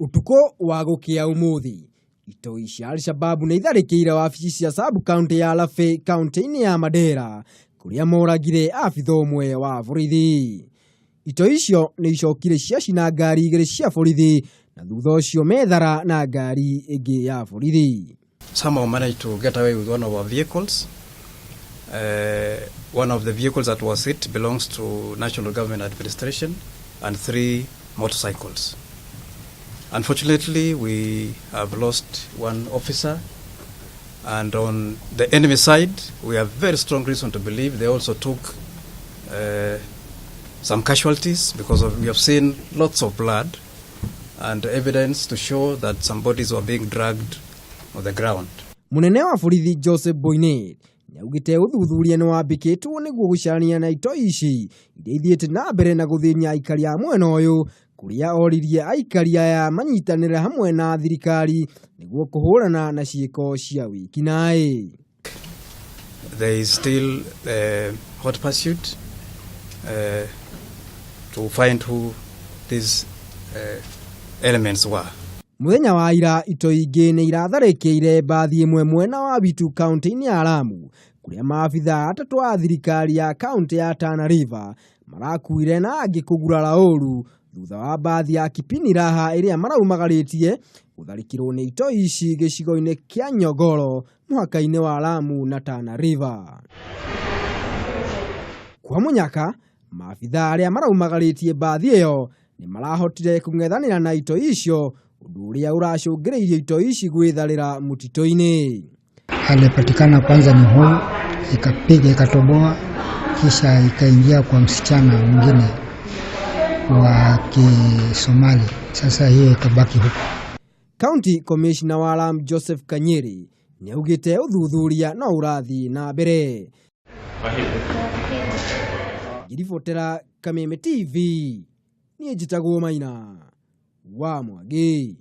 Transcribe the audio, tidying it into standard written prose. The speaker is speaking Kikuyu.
Ũtukũ wa gũkĩa ũmũthĩ, itoi cia Alshababu nĩ itharĩkĩire wabici cia sub county ya Lafey kaunti-inĩ ya Mandera kũrĩa moragire abitha ũmwe wa borithi. Itoi icio nĩ icokire ciacina ngari igĩrĩ cia borithi na thutha ũcio methara na ngari ĩngĩ ya borithi. Somehow managed to get away with one of our vehicles. One of the vehicles that was hit belongs to National Government Administration and three motorcycles. Unfortunately, we have lost one officer, and on the enemy side, we have very strong reason to believe they also took some casualties because we have seen lots of blood and evidence to show that some bodies were being dragged on the ground. Munene wa borithi Joseph Boinnet nĩaugĩte ũthuthuria nĩ wambĩkĩtwo nĩguo gũcarania na itoi ici iria ithiĩte na mbere na gũthĩnia aikari a mwena ũyũ, kũrĩa oririe aikari aya manyitanĩre hamwe na thirikari nĩguo kũhũrana na ciĩko cia wĩkinaĩ. There is still hot pursuit to find who these elements were. Mũthenya wa ira, itoi ingĩ nĩ iratharĩkĩire mbathi ĩmwe mwena wa Witu kaunti-inĩ ya Lamu, kũrĩa maabitha atatũ a thirikari ya kaunti ya Tana River marakuire na angĩ kũgurara ũru thutha wa mbathi ya Kipini Raha ĩrĩa maraumagarĩtie gũtharĩkĩrwo nĩ itoi ici gĩcigo-inĩ kĩa Nyogoro mũhaka-inĩ wa Lamu na Tana River. Kwa mũnyaka, maabitha arĩa maraumagarĩtie mbathi ĩyo nĩ marahotire kũng'ethanĩra na itoi icio, ũndũ ũrĩa ũracũngĩrĩirie itoi ici gwĩtharĩra mũtitũ-inĩ. Alipatikana kwanza ni huyu, ikapiga ikatoboa, kisha ikaingia kwa msichana mwingine wa Kisomali. Sasa hiyo ikabaki huko. County Commissioner wa Lamu Joseph Kanyiri nĩaugĩte ũthuthuria no ũrathiĩ na mbere. Ngĩribotera Kameme TV, niĩ njĩtagwo Maina wa Mwangi.